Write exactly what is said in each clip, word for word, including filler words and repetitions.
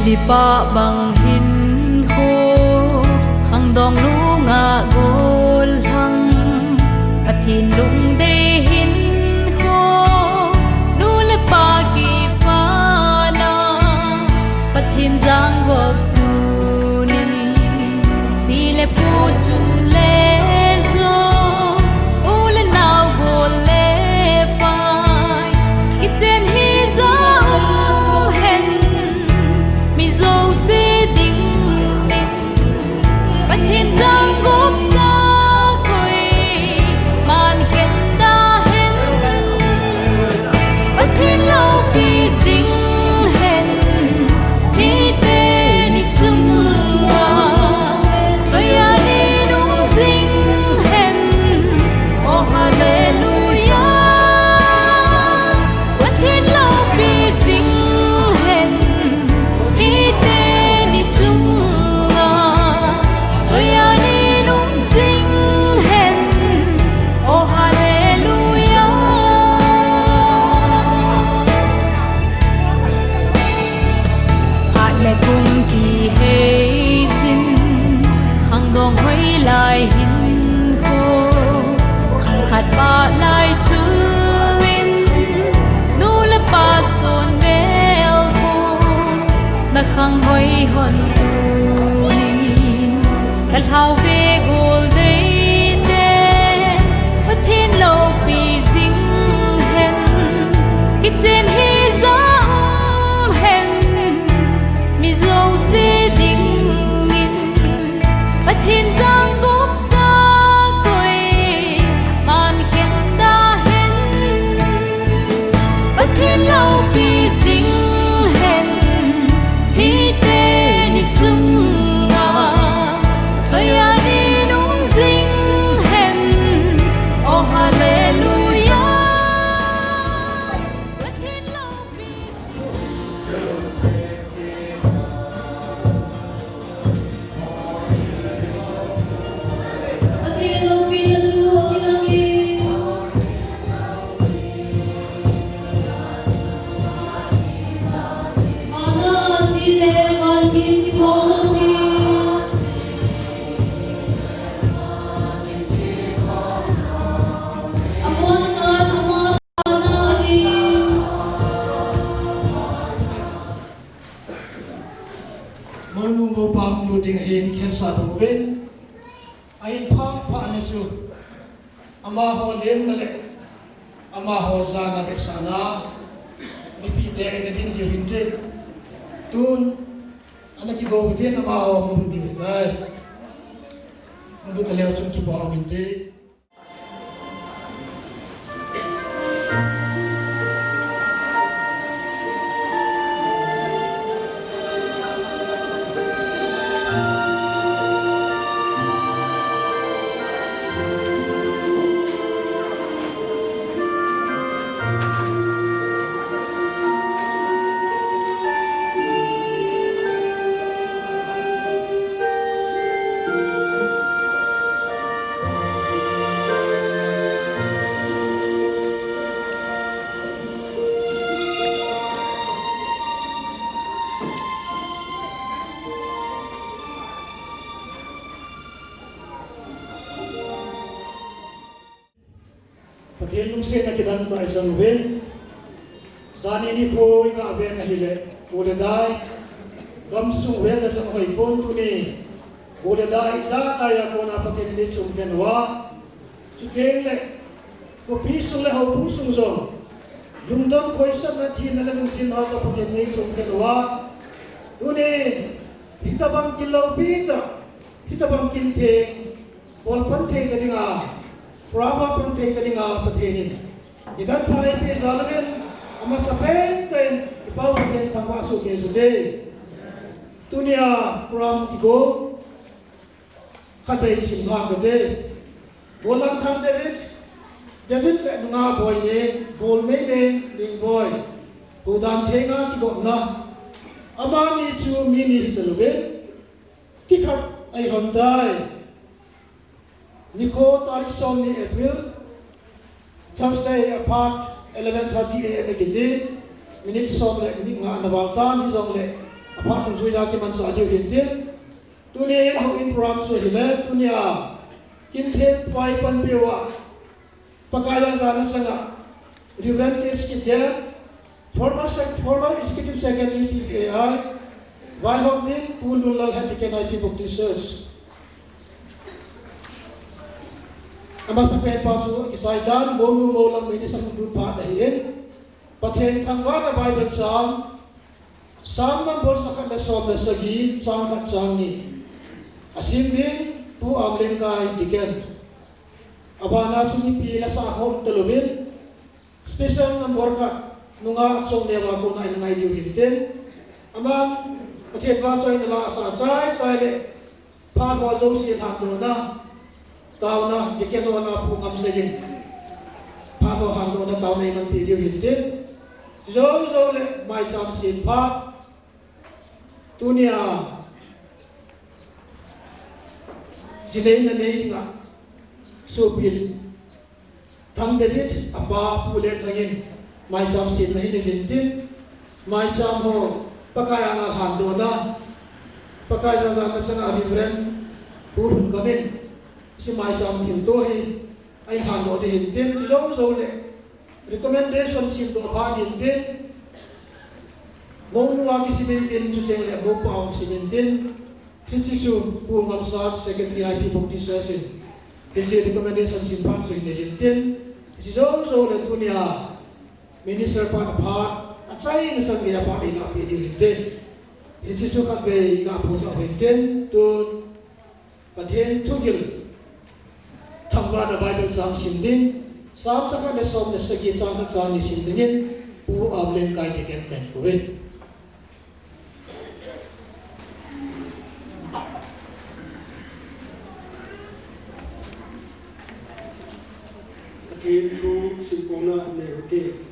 Mipa bang hinkho, khangdong nungah gollhang, Pathen lungdei hinkho, nu le pa kipana, Pathen jangop tunin, pi le pu chun le jo, u le nao gol le pai, kichen hija um hen, mi jouse dingin, Pathen jangop sa koi, man khen da hen. Pathen loupi jing hen, hiti ni chunga, soiya ni nung jing hen, oh hallelujah. Pathen loupi jing hen, hiti ni chunga, soiya ni nung jing hen, oh hallelujah. Hat le kum kihei jin, khangdong hoilai hinkho, khang khat pah lai chun, nu le pa son vel ko, na khang hoi hon tunin, ka lhau ve gol dei te, Pathen loupi jing hen, kichen hija um hen, mi jouse dingin, Pathen jangop sa koi, man khen da hen. Pathen loupi jing hen, hiti ni chunga, soiya ni nung jing hen, oh hallelujah. Pathen loupi Mounu mopa hung lut ding ahin, khensah bang uvin. Ahin pha pha ni chu, amaho lemna le amaho jana vetsahna, mipi te in adin diu hintin. Tun, ana kigo utin amaho hung lut diu hitai. Hung lut leu chun kipa um inte. Pathen lungsetna kidang tah ichan uvin. Jani nikho i ngah uvin ahile, go le dai, gamsung weather jong hoi pon tuni, go le dai ijakai a kona Pathen in eichung khen uva. Chuteng le, khopi sung le houbung sung jong, lungdon khohsahna thina le lungsetna toh Pathen in eichung khen uva. Tuni, hitobang kin loupi tah, hitobang kin theng, bol pan thei ta dinga, program pan thei ta dinga Pathen in i dan pha eipeh jal uvin, amasapen tah in i Pa u Pathen thangvah soh kei u hite. Tunia program kigo khatvei sim lhang kate. Golangthang David, David le nungah Boinei, Bolnei le Ningboi, Godan Thenga kigopna. Amani chu mi ni hita louvin, kikhat ahi lhon tai. Nikho tarik somni April, Thursday aphat eleven thirty A M akiti, minute som le minute nga ana val tan hijongle, aphat dungjuia kimanchah diu hintin, tuni in houin program chu ahile, tunia kin thempu a panpiu a, Pakai a jana changa Reverend T S Kipgen, former sec-, former Executive Secretary T B A I, vaihom ding Pu Lunlal, Head Deacon I P Baptist Church. Amasapen pa chu kichai tan, Monu Moulam Minister Pu Lut Phat ahin, Pathen thangvahna Bible chang, Psalm number jakhat le som le sagi, chang khat chang ni asim ding Pu Amlengkai Deacon. Abana chu mipi la sa khom talouvin, special number khat nungah Chongneo a kona ina ngai diu hintin, aman Pathen vahchoina la asa chai chai le phat ho jouse lhandohna taona, Deacon ho na pu ngam seiyin, phat ho lhandohna taona imanpi diu hintin, chu jou jou le maicham sem phat, tunia jinei nanei dinga sopil Thang David apa Pu Lenthang in maicham semna hi nei jin tin, maicham ho Pakai anga lhandohna, Pakai jana changa Reverend Pu Lhunkam in hiche maicham thilto hi ahin lhandoh ding hintin, chu jou jou le recommendation simdoh phat hintin, Monu a kisim intin, chuteng le Mopa a hung sim intin, hiche chu Pu Ngamsat, Secretary I P Baptist Church in hiche recommendation sim phat chu hin nei intin, hiche jou jou le tunia Minister pan aphat, achaina chan geiya phat eilahpeh diu hintin, hiche chu khatvei gaphon lou hintin, tun Pathen thugil thangvahna Bible chang sim ding, Psalm jakhat le som le sagi, chang khat chang ni sim dingin Pu Amlengkai Deacon kahin kouve. Pathen thu simpouna nei uhite.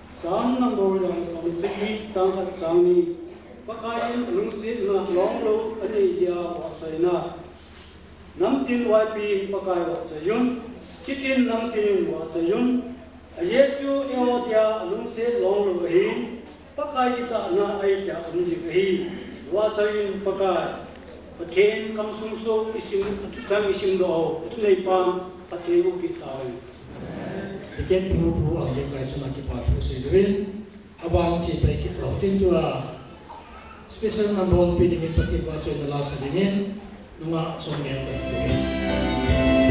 Psalm number jakhat le som le sagi, chang khat chang ni. Pakaiyin alungsetna longlou anei jeh a vahchoina. Namtin vaipin Pakai vahchoiyun, chutin namtinin vahchoiyun. Ajeh chu eiho dia alungset longlou ahin, Pakai kitahna ahitia um jing ahi. Vahchoiyun Pakai. Pathen kamsung soh isim, athuchang isimdoh u, athuneipan phatthei eiboh peh tahen. Deacon Pu, Pu Amlengkai chunga kipa thu seiuvin, aban che pai kit tau tin, tua special number pe dingin Pathen vahchoina la sa dingin nungah Chongneo kahin kouve.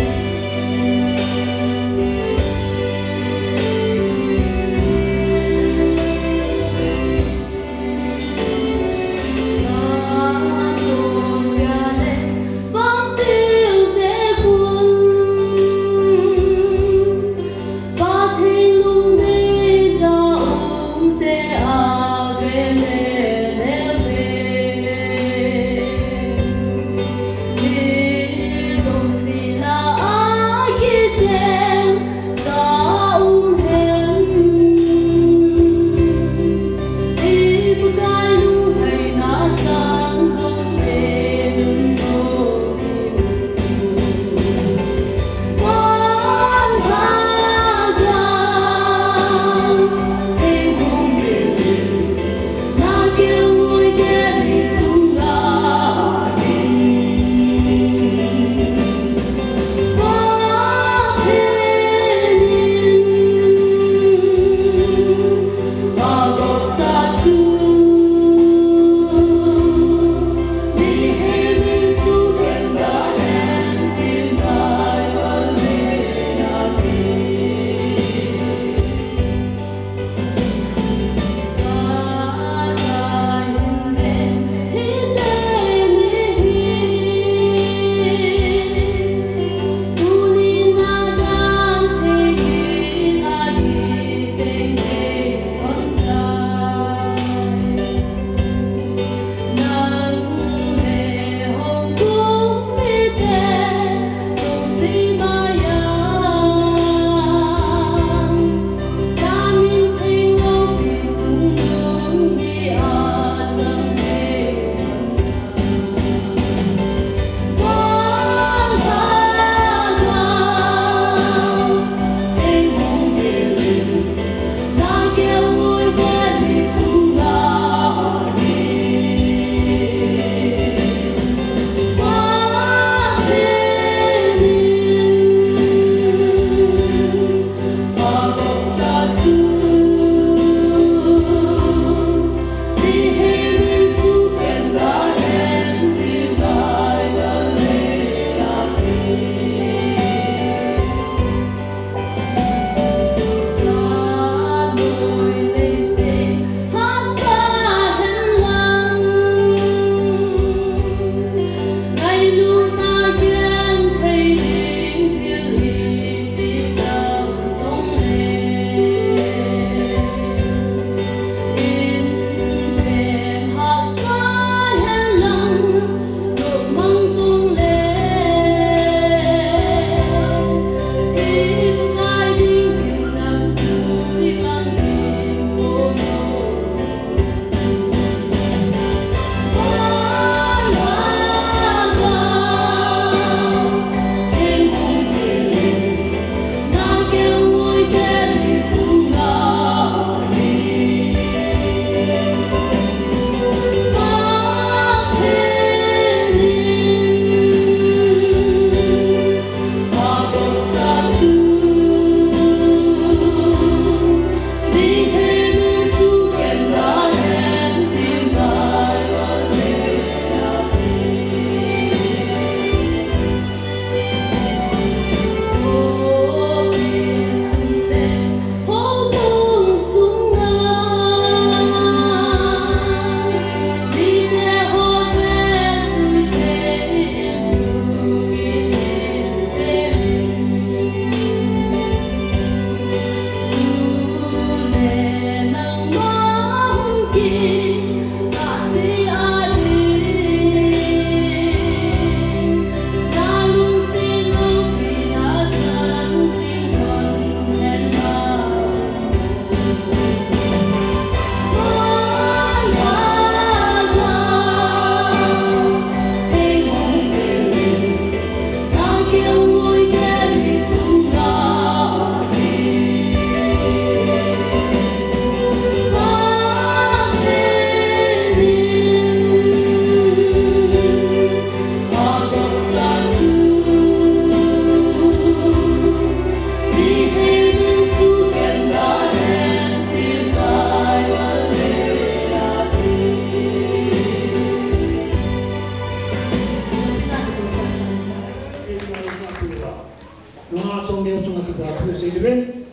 Amen.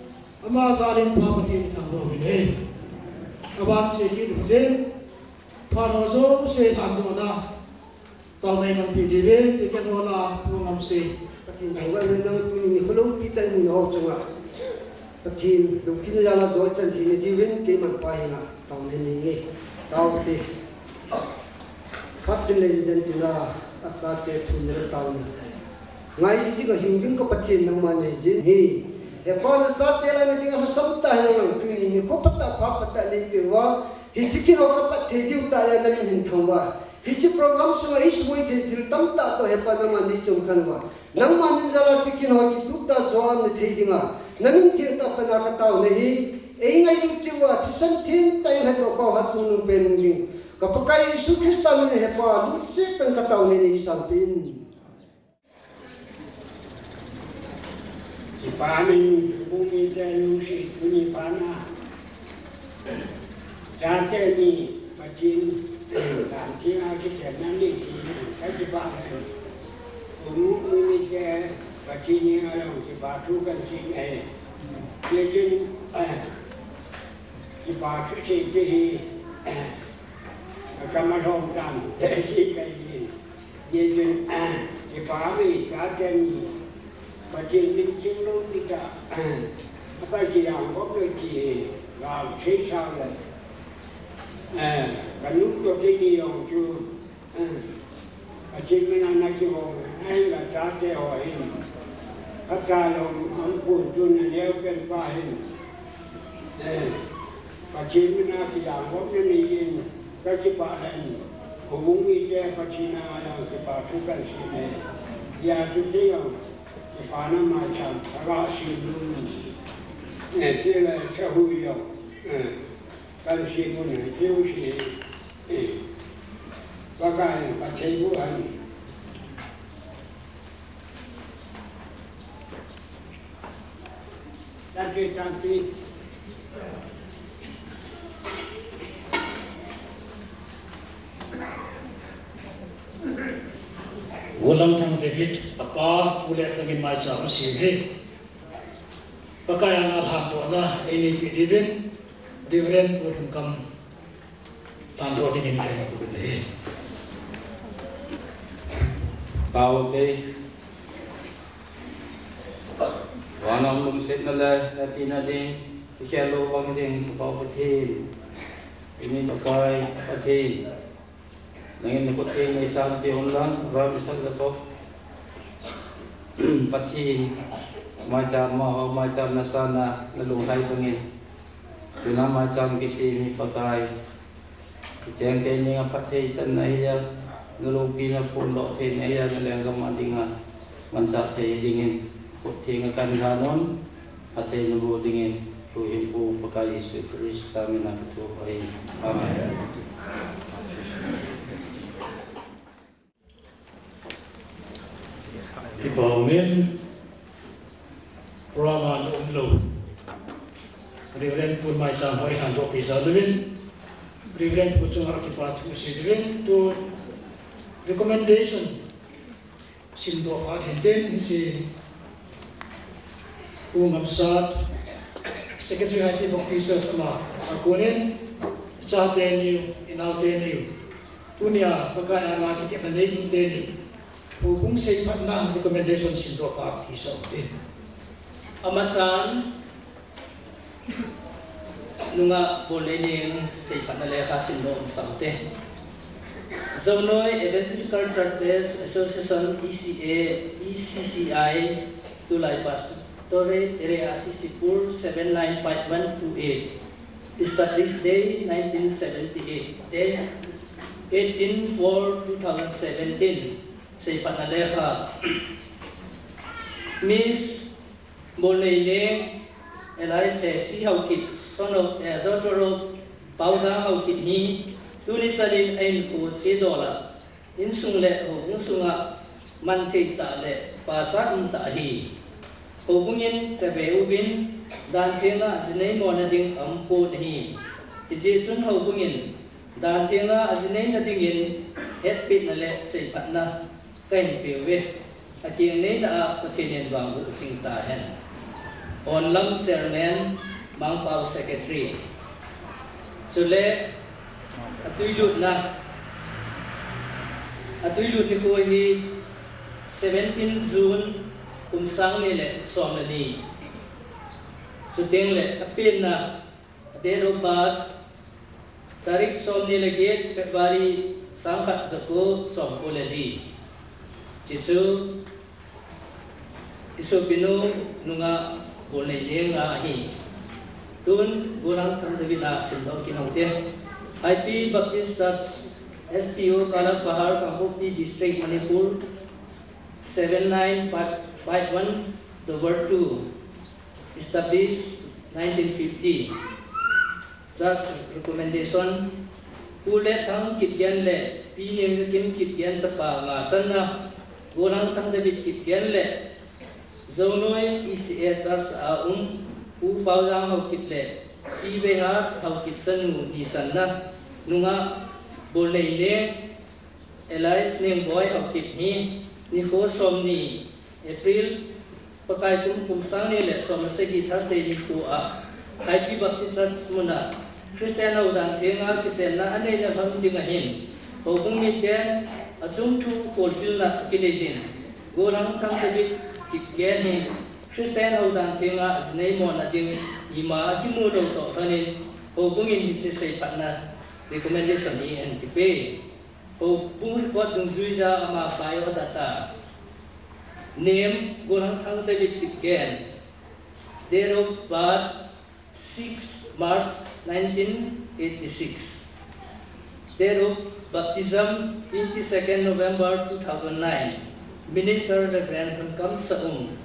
Ama jalin pha Pathen ithangvah uvin ahi. Aban chekit utin, phat ho jouse lhandohna taona eimanpi diuvin, deacon ho lah a Pu Ngamsei. Pathen thangvah in lang tuni nikho loupi tah in nao chunga Pathen loupina jal a joi chan theina diuvin keiman Pa henga taona nei nge. Taute. Phat tin le indan tina, achate thumna le taona ngai ji ding ka hing jing ka Pathen nangma nei jin ahi. He Pa, nachate lah a na dinga lhasam tah henlang, tuni nikho phatah pha phatah neipeh uva, hiche kin ho kapat thei diu tah a namin hin thangvah. Hiche program sunga isuboi thei thil tamtah toh He Pa nangman neichom khen uva, nangma min jal a hiche kin ho kitup tah a jo a um na thei dinga namin thiltah pan a kataona ahi. Eingailut cheh uva thisan theng tah in hatdoh pau hat chungnung pen jing ka Pakai Jesu Christa min in He Pa, lungset tah in kataona nei sangpeh in. Kipa min, houbung mite lungset, tuni phat na chate ni Pathen lam theng a kichenna nei thei in kakipah e. Houbung mite Pathen henga jong kipa thu kahin sei e. Hijeh chun, eh, kipa thusei te hi, eh, kamalhom tante sei kahi. Hijeh chun, ah, kipa uve, chate ni Pathen min ching loupi tah a, apa kilang bop le ti, gal sei sao le, eh, kanu toh keini jong chu, eh, Pathen min a nakibol, ahinla chate ho hin, phatah lom aum pon, tun aneo pen pa hin, eh, Pathen min a kilang bop nanei in kakipah lheh in, houbung mite Pathen a jong kipa thu kahin sei e. Hijeh chun kei jong kipana maicham kaga sem nom in, eh, tile sahui jong, eh, kahin sem un, eh, kei jong sei, eh, Pakai in phatthei boh hen. Tante, tante. Gollhangthang David, apa, Pu Letthang in maicham asem e. Pakai henga lhandohna eineipi diuvin, Reverend Pu Lhungkam lhandoh dingin kahin kou e. Taute. Vana lungsetna le hepina ding, kikhel lou bang ding, Ka Pa Pathen. Eini Pakai Pathen. Nangin nakhut theng neisanpeh un lang, ram isat le toh Pathen maicham, amaho maicham nasan a nalunglhai bangin, tuna maicham kisem hi Pakai, kicheng thei ding a phatthei channa ahi a, naloupina phondoh theina ahi a, nalenggam a dinga manchah thei dingin, khut theng a kahin lhan un, phatthei naboh dingin, Huhhingpu Pakai Jesu Christa min a kathum ahi. Amen. Kipa umin, program a na umlou Reverend Pu maicham ho ilhandoh pi jal uvin, Reverend Pu chunga kipa thu sei uvin, tun recommendation simdoh phat hinte, hiche Pu Ngamsat, Secretary Haipibok Teachers ama a konin, ichate niu, inaote niu, tunia Pakai a na kitepna nei ding teni, houbung seiphatna recommendation simdoh phat hite. Amasan, Nungah Bolneileng seiphatna lekha simdoh umsah ute. Zonoi Evangelical Churches Association, E C A, E C C I, tulai Pastorate Area, C C Pur, seven nine five one two eight. Established day nineteen seventy-eight. Date eighteen four two thousand seventeen. Seiphatna lekha. Miss Bolneileng, alias C. Haokip, son of, eh, daughter of Paojang Haokip hi, tuni chalin a inkho chedol a, insung le houbung sunga manthei tah le pachat um tah ahi. Houbung in kave uvin, dan thenga ji neimo na ding aum pon ahi. Hijeh chun houbung in dan thenga ji neina dingin hetpehna le seiphatna kahin peuve. Akeng neina a Pathen in vangboh jing tahen. Honlam Chairman, Mangpao Secretary. Chule, atuilutna, atuilut nikho hi seventeen June, kum sang ni le som le ni. Chuteng le, apenna, date of birth, tarik som ni le get February, sang khat jako som ko le li. Chuchu, isopinu nungah Bolneineng a ahi. Tun, Golhang Thang David a simdoh kit u hite. Haipi Baptist Church, S T O, Kalak Pahar, Kangpokpi District, Manipur, seven nine five five one double two. Established nineteen fifty. Church recommendation. Pu Letthang Kipgen le Pi Nengzakim Kipgen chapa nga channa, Golhang Thang David Kipgen le Jonoi E C A Church a um Pu Paojang Haokip le Pi Veihat Haokip chanu ni channa, nungah Bolneineng Elias Nengboi Haokip hi, nikho som ni, April, Pakai kum, kum sang ni le som le sagi Thursday nikho a, Haipi Baptist Church muna, Christian Houdan Thenga kichenna anei nalhon ding ahin, houbung miten achung thu kholchilna kinei jin, Golhang Thang David Kipgen hi, Christian Houdan Thenga ajinei mona ding ima akimu lou toh lhonin, houbung in hiche seiphatna recommendation hi ahin kipe. Houbung record dungjuija ama biodata. Name, Golhang Thang David Kipgen. Date of birth, six March nineteen eighty-six. Date of baptism, twenty-second November two thousand nine. Minister, Reverend Hunkam Saum.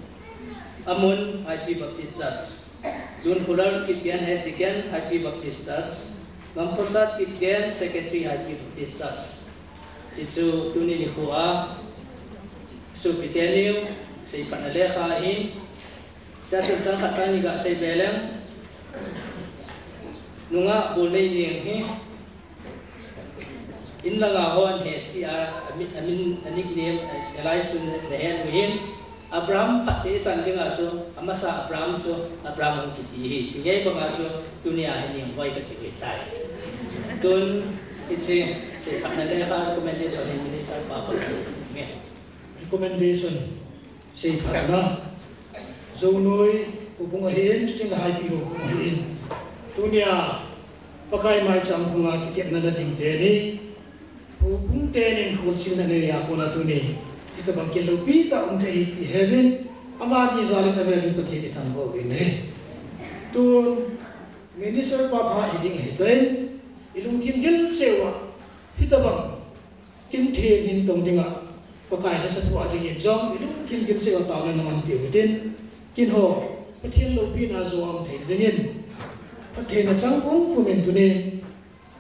Amun, Haipi Baptist Church. Lunkholal Kipgen, Head Deacon, Haipi Baptist Church. Ngamkhosat Kipgen, Secretary, Haipi Baptist Church. Chuchu tuni nikho a, sopite niu seiphatna lekha ahin, chachun sang khat sang ni gasei be leng, nungah Bolneineng hi, in langa hon hesi a, amin, amin, a nickname, a, Elias chu nahet u hin, Abraham phatthei ichan dinga chu, amasa Abraham chu, Abraham hung kiti hi, chingei banga chu, tunia hi Nengboi kati u hitai. Tun, hiche, seiphatna lekha recommendation hi minister pa pa nge. Recommendation, seiphatna, Jonoi houbung ahin, chuting le Haipi houbung ahin. Tunia, Pakai maicham phunga kitepna nading teni, houbung tenin kholchilna nei a kona tuni, hitobang kin loupi tah um thei hi ti heuvin, amani jalin avelin Pathen ithangvah uvin ahi. Tun, minister pa pha hiding ahitan, ilungthim gil cheh uva, hitobang kin theng hin tong dinga, Pakai lhasam thu a dingin jong, ilungthim gil cheh uva taona namanpeh u hitin, kin ho, Pathen loupina jo a um thei dingin, Pathen achang pumpum in tuni,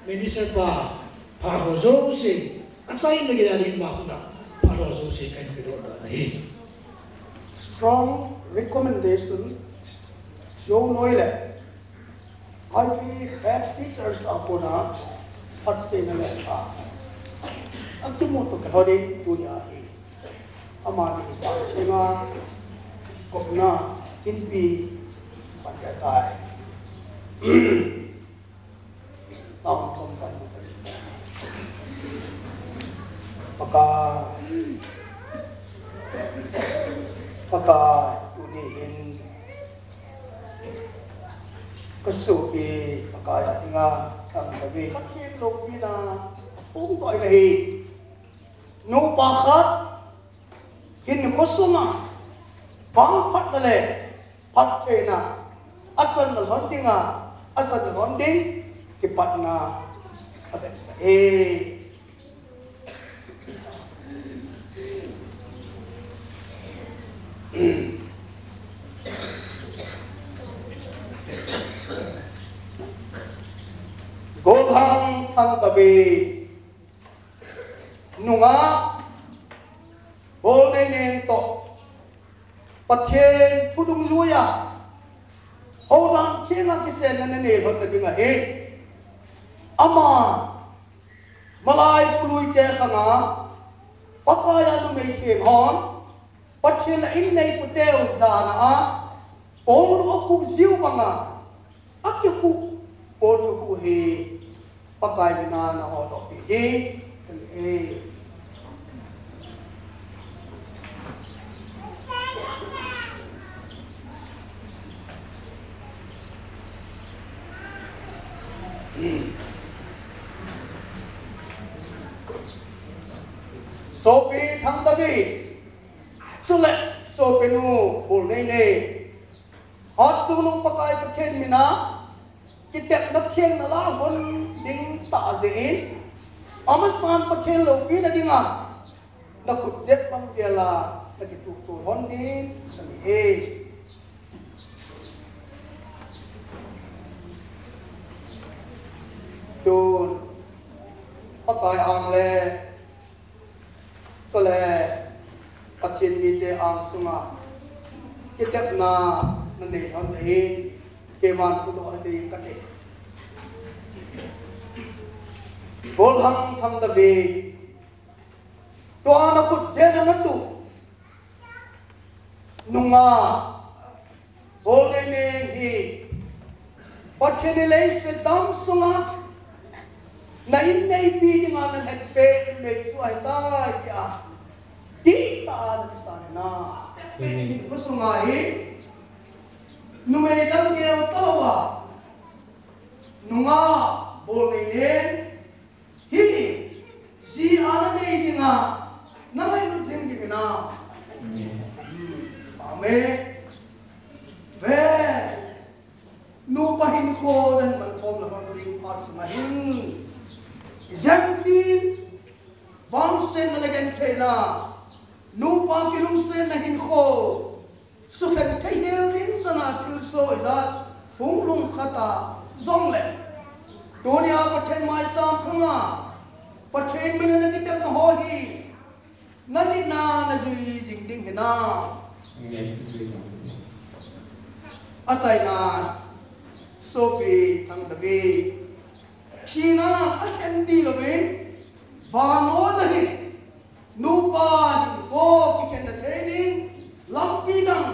Minister pa, phat ho jouse, achaina gei a dingin ma puna, phat ho jouse kahin pedoh tan ahi. Strong recommendation, Jonoi le Haipi Baptist Church a kona, phatseina lekha. Akimu toh kilhon in tunia hi. Amani pa chenga, kopna, kinpi, pan dia tai. Tao chom chan mu kani. Pakai. Pakai, tuni hin. Kasopi, Pakai a dinga, thangvah in. Pathen loupina, hung koi nahi. Nupa khat, hinkho sunga, vangphatna le, phattheina, achan nalhon dinga, achan nalhon ding, kipatna, avetsah e. Golhang Thangkhavi, nungah, Bolneineng toh, Pathen thu dungjuiya, Holam Thenga kichenna nanei lhon nading ahi. Ama, malai pului te khanga, Pakai a numei theng hon, Pathen a inneipu teu jana a, Paul akhuh jiu banga, akikhuh Paul akhuh hi Pakai mina nahodoh pi ding ahi. Sopi Thangdavid, chule sopinu Bolneine, hatchungnung Pakai Pathen mina kitepna theng nalah lhon ding tah jeh in, amasan Pathen loupina dinga nakhut jep lam gel a nakituh tuh lhon ding ahi. Tun Pakai ang le, chule Pathen mite ang sunga kitepna nanei lhon ding in, keiman thudoh ding kate. Golhang Thangdavid, tua nakhut jep a natu nunga Bolneine hi Pathen in leiset dam sunga na inneipi dinga nalhenpeh numei chu ahitai tia dihtah a nakisan hinam? Amen. Hinkho sunga hi numei dang gel talouva nunga Bolneine hi ji a nanei jinga nangailut jing ding hinam? Amen. Ve, nupa hinkho nahin mankhom nalhon ding phat sunga hin, ijemtin vangsetna le gentheina, nupa kilungsetna hinkho sukhen thei hel ding chana thilsoh ijat hung lhung khata jongle, tunia Pathen maicham phunga Pathen mina nakitepna ho hi nanitna najui jing ding hinam? Achaina, sopi Thangdavid, thina akhen tilouvin, vannoi a hin nupa hinkho kikhenna thei ding lampi dang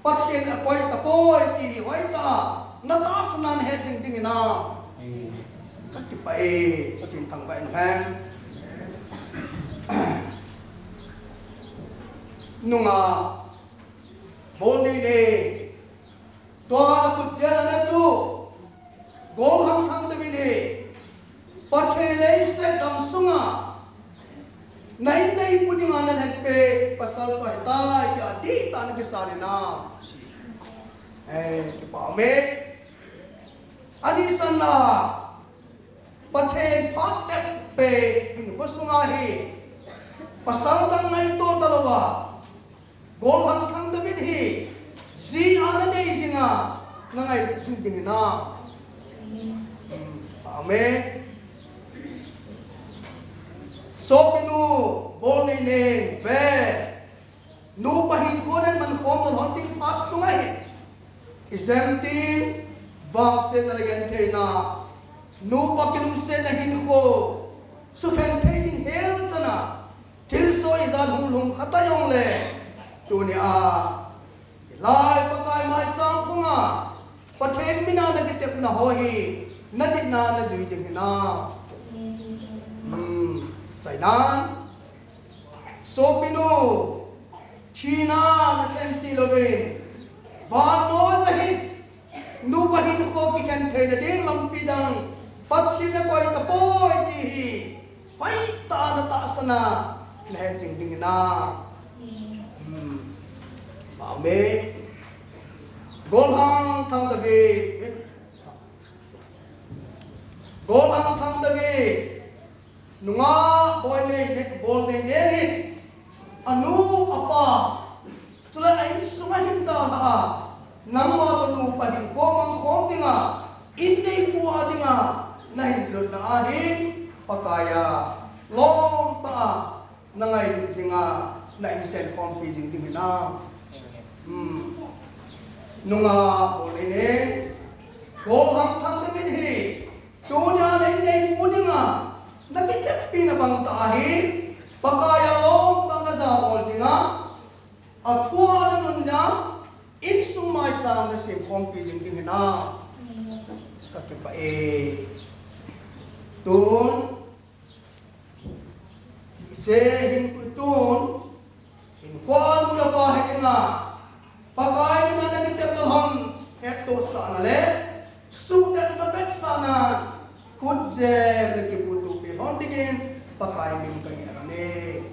Pathen akoi tapoi ti hi hoitah a natahsan a nahet jing ding hinam? Kakipah e, Pathen thangvah in hen. Nunga Bolneine, tua nakhut jep a natu Golhang Thangdavid hi Pathen leiset dam sunga na inneipi dinga nalhenpeh pasal chu ahitai tia dihtah a nakisan hinam? Eh, kipah e. Ani channa, Pathen phat tep pen hinkho sunga hi pasal dang ngaito talouva Golhang Thangdavid hi ji a nanei jinga nangailut jing ding hinam? Amen. Sopinu Bolneine, ve, nupa hinkho nahin mankhom nalhon ding phat sunga hin, ijemtin vangsetna le gentheina, nupa kilungsetna hinkho sukhen thei ding hel chana thilsoh ijat hung lhung khata jongle, tunia hilai Pakai maicham phunga Pathen mina nakitepna ho hi nanitna najui ding hinam? Hmm, achaina, sopinu, thina nakhen tilouvin, vannoi a hin nupa hinkho kikhen theina ding lampi dang Pathen in akoi tapoi ti hi hoitah a natahsan a nahet jing ding hinam? Hmm. Amen. Golhang Thangdavid, Golhang Thangdavid, nunga Bolneine, Bolneine hin anu, apa, chule a insung a hin dalha a, nangma toh nupa hinkho mangkhom dinga, inneipu a dinga nahin jotna a hin Pakai a lomtah a nangailut jinga na inchen khompi jing ding hinam? Hmm. Nunga Bolneine, Golhang Thangdavid hi tunia na inneipu dinga nakiteppi na bang tah a hi Pakai a lomtah a najabol jinga, athua nanun jinga, insung Pakai sang na sem khompi jing ding hinam. Ka kipah e. Tun, hiche hin koi tun, hinkho nu le pa hiding a, Pakai mina na kitepna hon hettohsahna le suhdet na vetsahna, khutjem na kibuhtoh peh hon dingin Pakai min ka ngen ahi.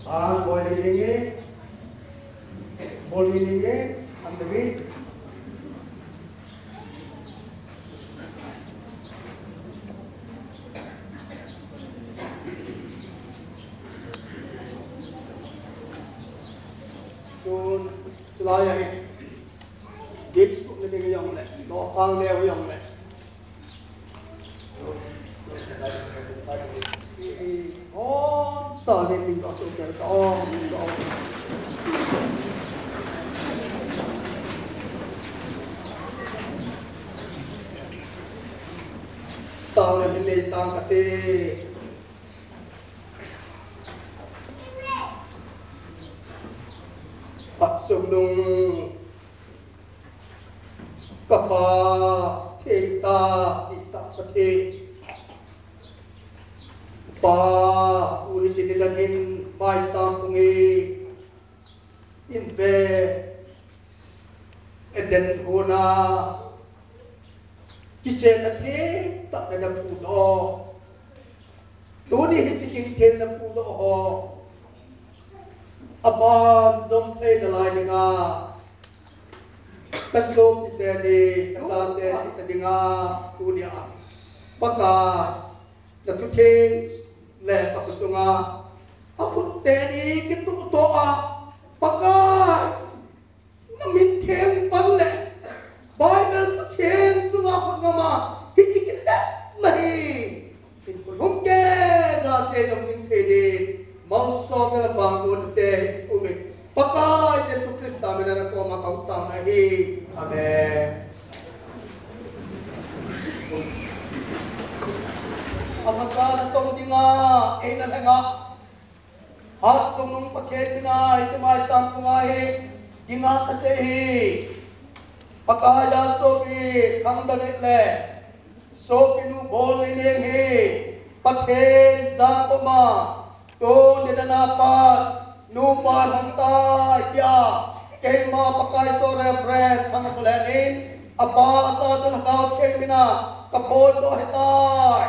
Ah, bol ni nge, bol ni nge, andagi. Tun, tulai ahi. Dipsuh le ding jong le, dohkhang leu jong le. Oh, sa le ding dohsuh le, oh, ding doh. Tao le hin le tang kate. Phat sung nung ka Pa theng tah, tah Pathen. Pa, u hiche ni dan hin maicham pung e. Hin ve, Eden hon a kichenna theng tah na na phudoh. Tuni hiche theng theng na phudoh ho, aban jom thei nalai dinga, ka sopite ni, ka chate ni ta dinga, tuni a Pakai, na thu theng le ka khut chunga, a khut teni kituh doh a, Pakai, na min theng pan le Bible thu theng chunga khut ngam a, hiche kitepna hi, in kulhum ke ja se jong in thei din, malsom le vangboh te hi umin. Pakai Jesu Christa min a na koma ka hung tao na hi. Amen. Amacha na tong dinga, eina lhenga. Phat sung nung Pathen mina, hiche maicham pung a hi, dinga ka sei hi. Pakai a sopi, Thang David le, sopinu Bolneini hi, Pathen jang koma, tuni dana pat, nupa hung tai tia, keima Pakai so Reverend Thangkholheng in, apa sa chun Lhagao Theng mina, ka phondoh ahitai.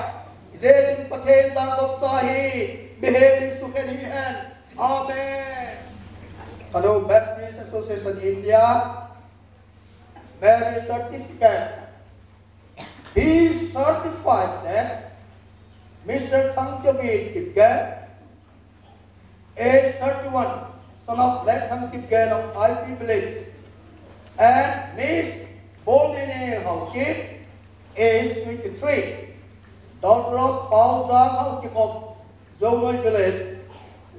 Hijeh chun Pathen jang kop sa hi, mihem in sukhen hihen. Amen. Hello, Baptist Association India, marriage certificate. He certifies that Mister Thang David Kipgen, age thirty-one, son of Late Thang Kipgen of I P village, and Miss Bolneini Haokip, age twenty-three, daughter of Paojang Haokip of Zonoi village,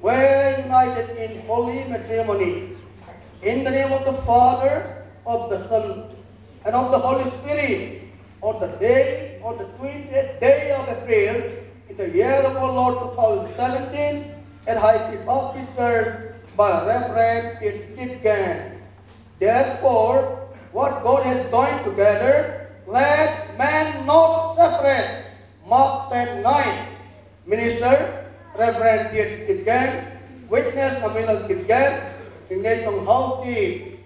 were united in holy matrimony. In the name of the Father, of the Son, and of the Holy Spirit, on the day, on the twentieth day of April, in the year of our Lord two thousand seventeen, at Haiti Baptist Church by Reverend Pete Kipgen. Therefore, what God has joined together, let man not separate. Mark ten nine. Minister, Reverend Pete Kipgen, witness, Namilal Kipgen, Ignatius Haokip.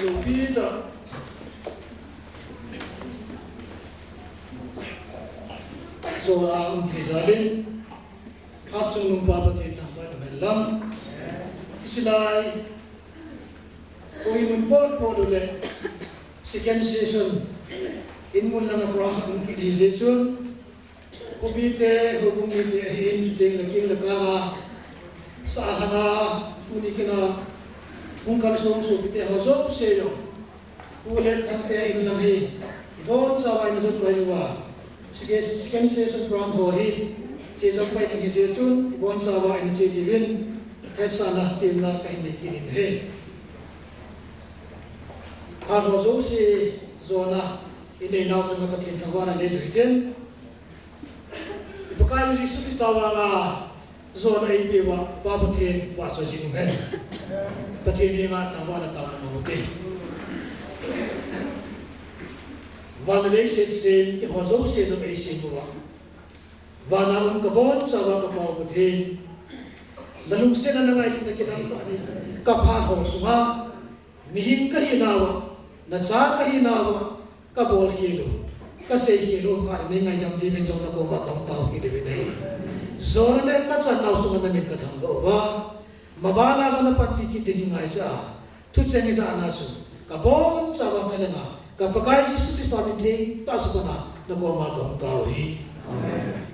Lopi tah. Jona um thei jal in, Hatchungnung Pa Pathen thangvah in umhen lang. Hiche lai, koi mun pot pot u le, second session, in mun langa program um kit hijeh chun, Khopi te, houbung mite ahin, chuteng le keng le kang a, sahana, tuni kina, hung kalsong sopite ho jouse jong, Pu Lethangte in lam hi, ibonchauva ina jot pai uva, second, second session program ho hi, che jong pai ding hijeh chun, ibonchauva ina che diuvin, hetsahna, temna kahin nei kit in ahi. Aho jouse, jona, inei nau chunga Pathen thangvahna nei jui tin, I Pakaiyu Jesu Christa vanga jona eipeuva, Pa Pathen vahchoi jing umhen. Pathen henga thangvahna taona mang ute. Van le leiset sem, keiho jouse jong eisem uva, vana um kabonchauva ka Pa-u Pathen, nalungsetna nangailutna kidang tah nei, ka phat ho sunga, mihem kahinauva, nacha kahinauva, Kabol khel u, kasei khel u khat nei ngaidam diuvin jong nakoma kahung tao kit uvin ahi. Jona le kachan nau sunga namin kathangvah uva, maban a jong napanpi kit ding hi ngaicha a, thucheng ijahna chu, kabonchauva thalenga, ka Pakai Jesu Christa min theng tah a chu kona, nakoma kahung tao u ahi. Amen.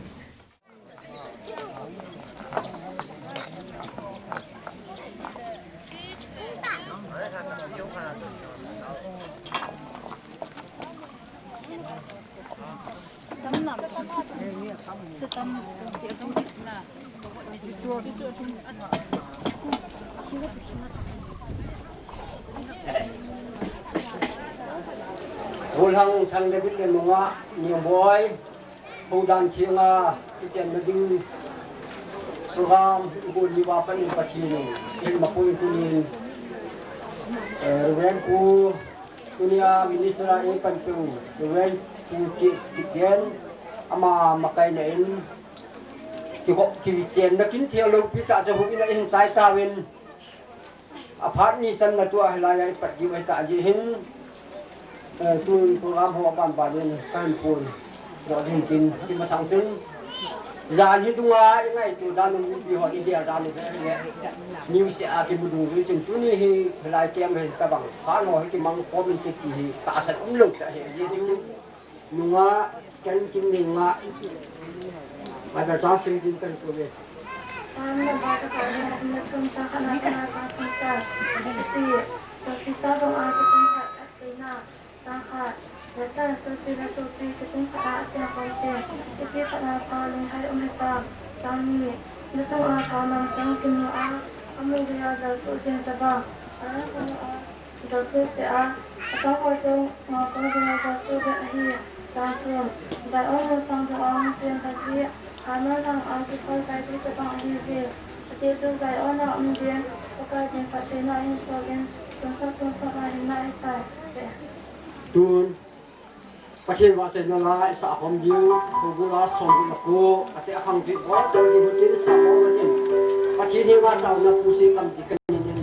Golhang Sang David le nunga Niang Boi. Houdan thenga, ichenna ding program, igon niva panin Pathen in, in mapui tunin, eh, Reverend Pu, tunia Minister a eipanpeu, Reverend Pu K. Kigen, ama makaina in, kiho, kichenna kin thei lou pi tah chu houin a ihin chai tauvin, Aphat ni channa tua hilai a ipat diu ahitah jeh hin, eh, tun program ho aban ban in kahin pon doh ding tin, hiche masang chun, jan hi dunga ingaito dan u mipi ho igel dan u le, news a kimu dungjui chun tuni hi hilai camp hi tabang phat ho hi kimang khom inte ti hi tahsan umlou tah ahi, ajeh chu Nunga Karen Kimneinga, Bible chang sim ding kahin pui e. Psalm number khat le sawmthum le thum, chang khatna pat a chang thum chan. Thupi, Sopita banga kipumkhat phattheina. Chang khat, Vetan sopi le sopi kipumkhat a achen khom teng, kiti khat a pha lunghai um hitam. Chang ni, nachunga pha manpha kimu a, amu geiya jalsuh jing tobang, alang kho a jalsuh peh a, asangkhol chunga kho geiya jalsuh beh ahi. Chang thum, Zion lungsang dunga hung pen Khatvei, Hermon lhang a kikhol Khatvei tobang ahi jeh. Ajeh chu Zion a um ding, Pakai jing phattheina ahin sol in, tonsot tonsot a hinna ahitai. Tun, Pathen vahchoina la isah khom diu, Thuguh la sawmgup le ko, ate akhang jeh bou, sawmgup le ko tin isah khom ding. Pathen henga taona pusi kam ti kanin in.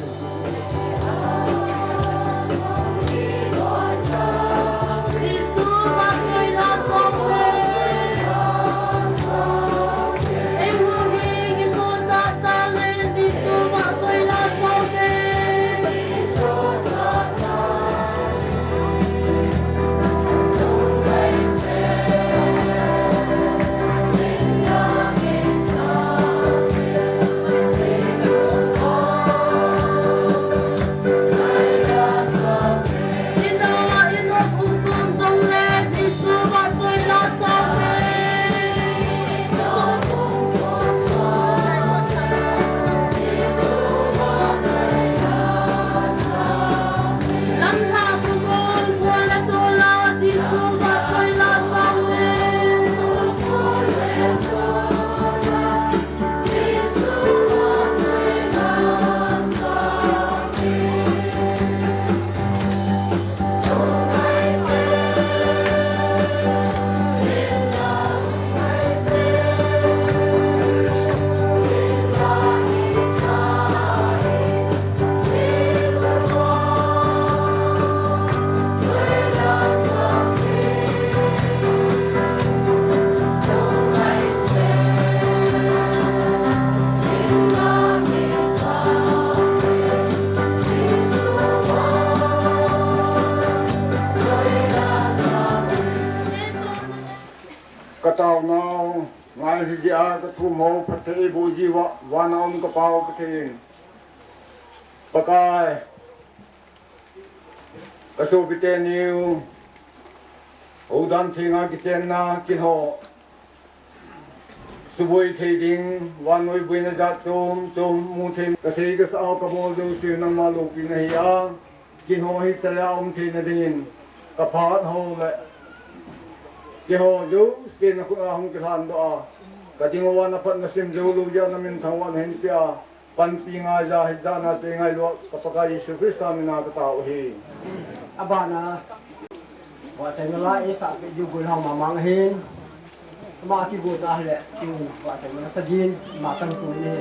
Tia kathum ho phatthei eiboh jiuva, vana um ka Pa u Pathen. Pakai, kasopi teniu, houdan thenga kichenna, kin ho suboi thei ding, vannoi boina jat chom chom mu thei, kasei kasa ho kabol jouse nangma loupina ahi a, kin ho hichea um theina dingin, kaphat ho le, keiho jouse nakhut a hung kilhan doh a, kading uva naphat nasim jou lou jeh a namin thangvah nahin peh a, panpi ngai ja hijat na te ngai lou, ka Pakai Jesu Christa mina katao u ahi. Abana, vahchoina la eisah peh diu gollhang mama ahin. Ama kigotna ahile, chu vahchoina la sa din, ama kan tu ni.